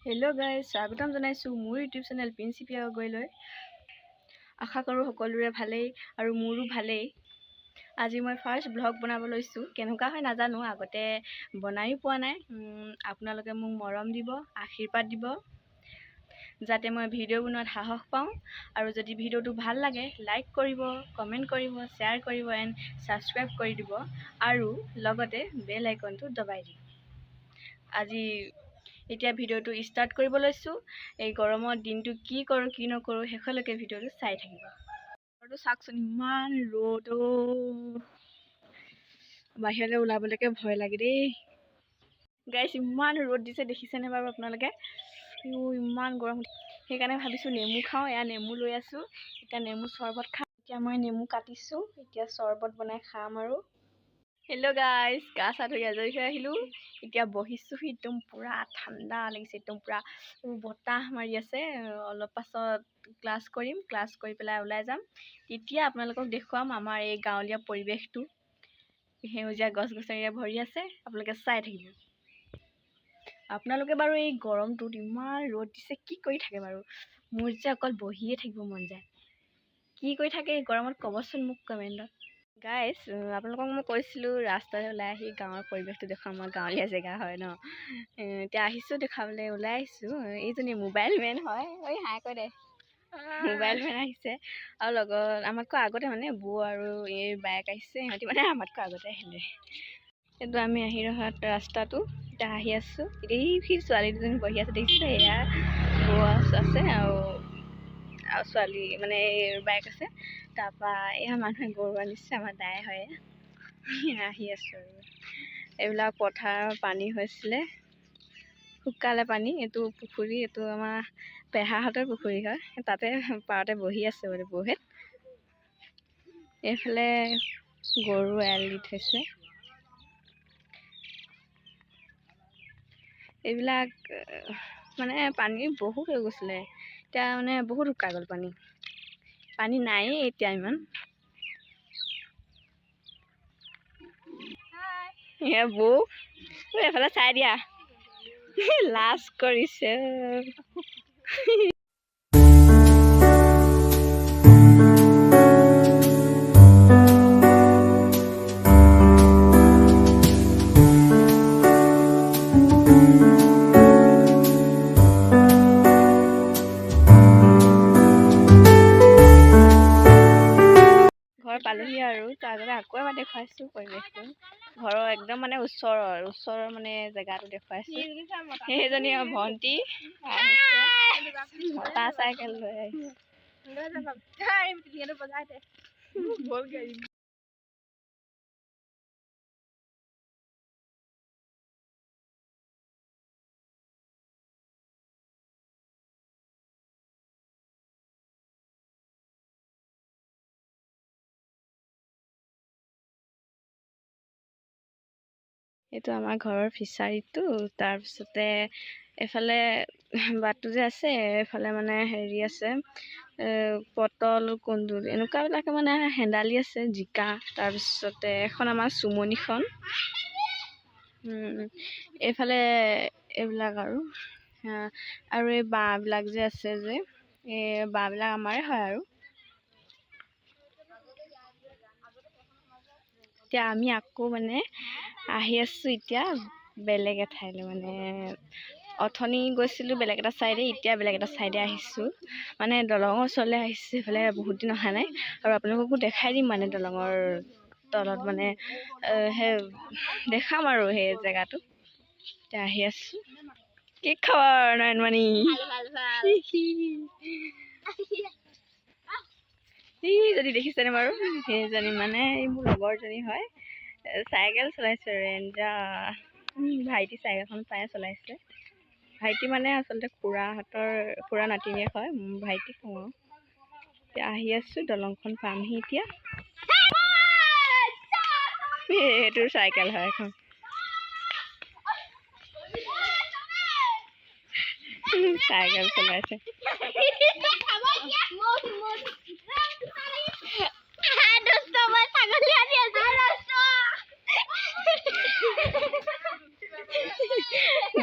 Hello' guys, স্বাগতম জনাইছোঁ মোৰ ইউটিউব চেনেল প্ৰিন্সিপিয়া গগৈলৈ। আশা কৰোঁ সকলোৰে ভালেই আৰু মোৰো ভালেই। আজি মই ফাৰ্ষ্ট ব্লগ বনাব লৈছোঁ, কেনেকুৱা হয় নাজানো, আগতে বনায়ো পোৱা নাই। আপোনালোকে মোক মৰম দিব, আশীৰ্বাদ দিব, যাতে মই ভিডিঅ' বনোৱাত সাহস পাওঁ। আৰু যদি ভিডিঅ'টো ভাল লাগে লাইক কৰিব, কমেণ্ট কৰিব, শ্বেয়াৰ কৰিব এণ্ড ছাবস্ক্ৰাইব কৰি দিব আৰু লগতে বেল আইকনটো দবাই দিব। আজি এতিয়া ভিডিঅ'টো ষ্টাৰ্ট কৰিব লৈছোঁ। এই গৰমৰ দিনটো কি কৰোঁ কি নকৰোঁ শেষলৈকে ভিডিঅ'টো চাই থাকিব। ঘৰটো চাওকচোন, ইমান ৰ'দ, বাহিৰলৈ ওলাবলৈকে ভয় লাগে দেই গাইছ। ইমান ৰ'দ দিছে, দেখিছেনে বাৰু আপোনালোকে? ইমান গৰম, সেইকাৰণে ভাবিছোঁ নেমু খাওঁ। এয়া নেমু লৈ আছোঁ, এতিয়া নেমু চৰবত খাম। এতিয়া মই নেমু কাটিছোঁ, এতিয়া চৰবত বনাই খাম। আৰু হেল্ল' গাইজ, গা চা ধুই আজৰি হৈ আহিলোঁ। এতিয়া বহিছোঁহি, একদম পূৰা ঠাণ্ডা লাগিছে, একদম পূৰা বতাহ মাৰি আছে। অলপ পাছত ক্লাছ কৰিম, ক্লাছ কৰি পেলাই ওলাই যাম। তেতিয়া আপোনালোকক দেখুৱাম আমাৰ এই গাঁৱলীয়া পৰিৱেশটো, সেউজীয়া গছ গছনিৰে ভৰি আছে, আপোনালোকে চাই থাকিব। আপোনালোকে বাৰু এই গৰমটোত ইমান ৰ'দ দিছে কি কৰি থাকে বাৰু? মোৰ যে অকল বহিয়ে থাকিব মন যায়। কি কৰি থাকে এই গৰমত ক'বচোন মোক কমেণ্টত। গাইজ, আপোনালোকক মই কৈছিলোঁ ৰাস্তালৈ ওলাই আহি গাঁৱৰ পৰিৱেশটো দেখুৱাম, আমাৰ গাঁৱলীয়া জেগা হয় ন। এতিয়া আহিছোঁ দেখাবলৈ, ওলাই আহিছোঁ। এইজনী মোবাইল মেন হয়, ঐ হাই কৈ দে, মোবাইল মেন আহিছে। আৰু লগত আমাতকৈ আগতে মানে বৌ আৰু এই বায়েক আহিছে, সিহঁতি মানে আমাতকৈ আগতে আহিলে। এইটো আমি আহি ৰখা ৰাস্তাটো, এতিয়া আহি আছোঁ। এতিয়া এই ছোৱালী দুজনী বহি আছে দেখিছে, এয়া বৌ আছে আৰু আৰু ছোৱালী মানে এই বাইক আছে। তাৰপৰা এয়া মানুহে গৰু আনিছে, আমাৰ দাই হয়। আহি আছোঁ আৰু এইবিলাক পথাৰৰ পানী হৈছিলে, শুকালে পানী। এইটো পুখুৰী, এইটো আমাৰ পেহাহঁতৰ পুখুৰী হয়, তাতে পাৰতে বহি আছে মানে বৌহেঁত। এইফালে গৰু এৰাল দি থৈছে। এইবিলাক মানে পানী বহুত হৈ গৈছিলে, এতিয়া মানে বহুত শুকাই গ'ল পানী, পানী নায়েই এতিয়া ইমান। এয়া বৌ, এইফালে চাই দিয়া, লাজ কৰিছে। ঘৰ পালোহি আৰু তাৰ আগতে আকৌ এবাৰ দেখুৱাইছোঁ পৰিৱেশটো, ঘৰৰ একদম মানে ওচৰৰ ওচৰৰ মানে জেগাটো দেখুৱাইছোঁ। সেইজনী ভণ্টি আহিছে, মতা চাইকেল লৈ আহিছে। এইটো আমাৰ ঘৰৰ ফিচাৰীটো। তাৰপিছতে এইফালে বাটটো যে আছে, এইফালে মানে হেৰি আছে, পটল কুন্দুলি এনেকুৱাবিলাকে মানে হেন্দালি আছে, জিকা। তাৰপিছতে এখন আমাৰ চুমনিখন, এইফালে এইবিলাক আৰু আৰু এই বাঁহবিলাক যে আছে যে, এই বাঁহবিলাক আমাৰে হয়। আৰু এতিয়া আমি আকৌ মানে আহি আছোঁ এতিয়া বেলেগ এঠাইলৈ, মানে অথনি গৈছিলোঁ বেলেগ এটা চাইডে, এতিয়া বেলেগ এটা চাইডে আহিছোঁ, মানে দলঙৰ ওচৰলৈ আহিছোঁ। সেইফালে বহুত দিন অহা নাই আৰু আপোনালোককো দেখাই দিম, মানে দলঙৰ তলত মানে সেই দেখাম আৰু সেই জেগাটো। এতিয়া আহি আছোঁ। কি খবৰ নয়নমণি? যদি দেখিছেনে বাৰু, সেইজনী মানে এই মোৰ লগৰজনী হয়, চাইকেল চলাইছে, ৰেঞ্জা ভাইটি চাইকেলখন পাই চলাইছে। ভাইটি মানে আচলতে খুৰাহঁতৰ খুৰা নাতিনীয়েক হয়, ভাইটি কওঁ আৰু। এতিয়া আহি আছোঁ, দলংখন পামহি এতিয়া। এইটোৰ চাইকেল হয় এখন, চাইকেল চলাইছে।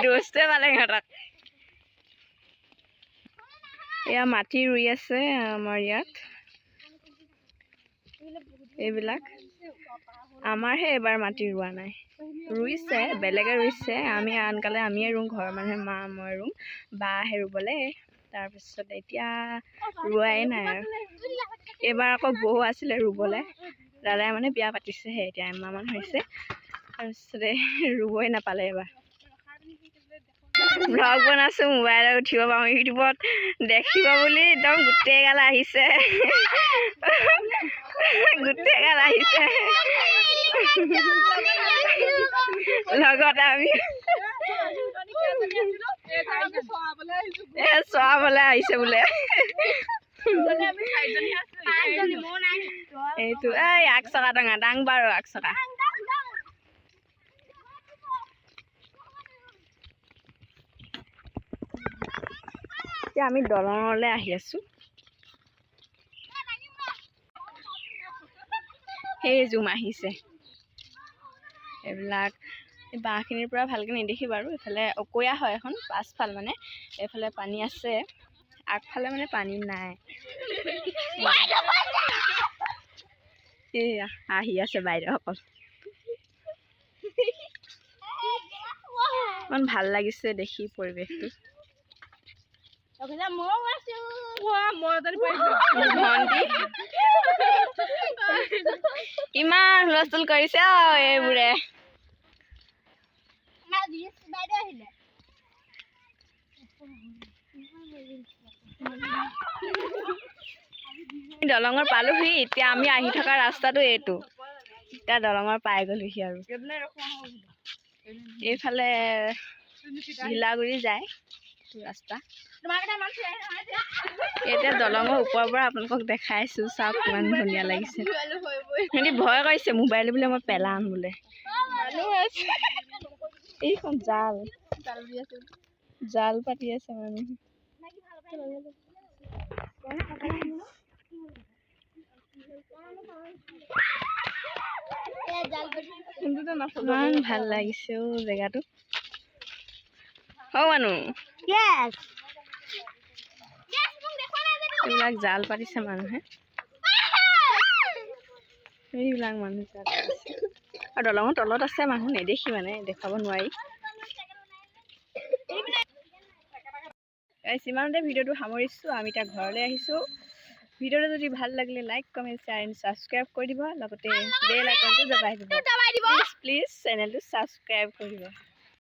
দোস্তে পালে সিহঁতক। এয়া মাটি ৰুই আছে আমাৰ ইয়াত। এইবিলাক আমাৰহে এবাৰ মাটি ৰোৱা নাই, ৰুইছে বেলেগে ৰুইছে। আমি আনকালে আমিয়ে ৰুওঁ, ঘৰৰ মানুহে, মা মই ৰুওঁ, বা আহে ৰুবলৈ। তাৰপিছত এতিয়া ৰোৱাই নাই আৰু। এইবাৰ আকৌ বৌ আছিলে ৰুবলৈ, দাদাই মানে বিয়া পাতিছেহে এতিয়া এমাহমান হৈছে। তাৰপিছতে ৰুবই নাপালে এইবাৰ। ভ্লগ বনাইছোঁ, মোবাইলত উঠিব পাৰোঁ, ইউটিউবত দেখিব বুলি একদম গোটেই গাল আহিছে, গোটেই গাল আহিছে। লগতে আমি চোৱাবলৈ আহিছে বোলে। এইটো এই আগচকা টঙা দাং বাৰু আগচকা। এতিয়া আমি দলঙলৈ আহি আছো। সেই জুম আহিছে। এইবিলাক এই বাঁহখিনিৰ পৰা ভালকৈ নেদেখি বাৰু। এইফালে অকৈয়া হয় এখন পাছফাল, মানে এইফালে পানী আছে, আগফালে মানে পানী নাই। এইয়া আহি আছে বাইদেউসকল। ইমান ভাল লাগিছে দেখি পৰিৱেশটো। ভণ্টি ইমান হুলস্থুল কৰিছে এইবোৰে। দলঙৰ পালোহি। এতিয়া আমি আহি থকা ৰাস্তাটো এইটো। এতিয়া দলঙৰ পাই গ'লোহি আৰু। এইফালে ঘিলাগুৰি যায় ৰাস্তা। এতিয়া দলঙৰ ওপৰৰ পৰা আপোনালোকক দেখাইছো, চাওক কিমান ধুনীয়া লাগিছে। সিহঁতি ভয় কৰিছে মোবাইল বোলে মই পেলাম বোলে। এইখন জাল, জাল পাতি আছে মানুহ। ইমান ভাল লাগিছে অ' জেগাটো। হৌ মানুহ, এইবিলাক জাল পাতিছে মানুহে, এইবিলাক মানুহ জাল পাতিছে। আৰু দলঙৰ তলত আছে মানুহ, নেদেখি মানে দেখুৱাব নোৱাৰি। ইমানতে ভিডিঅ'টো সামৰিছোঁ। আমি এতিয়া ঘৰলৈ আহিছোঁ। ভিডিঅ'টো যদি ভাল লাগিলে like, comment, share and subscribe কৰি দিব, লগতে বেল আইকনটো দবাই দিব। প্লিজ প্লিজ চেনেলটো ছাবস্ক্ৰাইব কৰি দিব।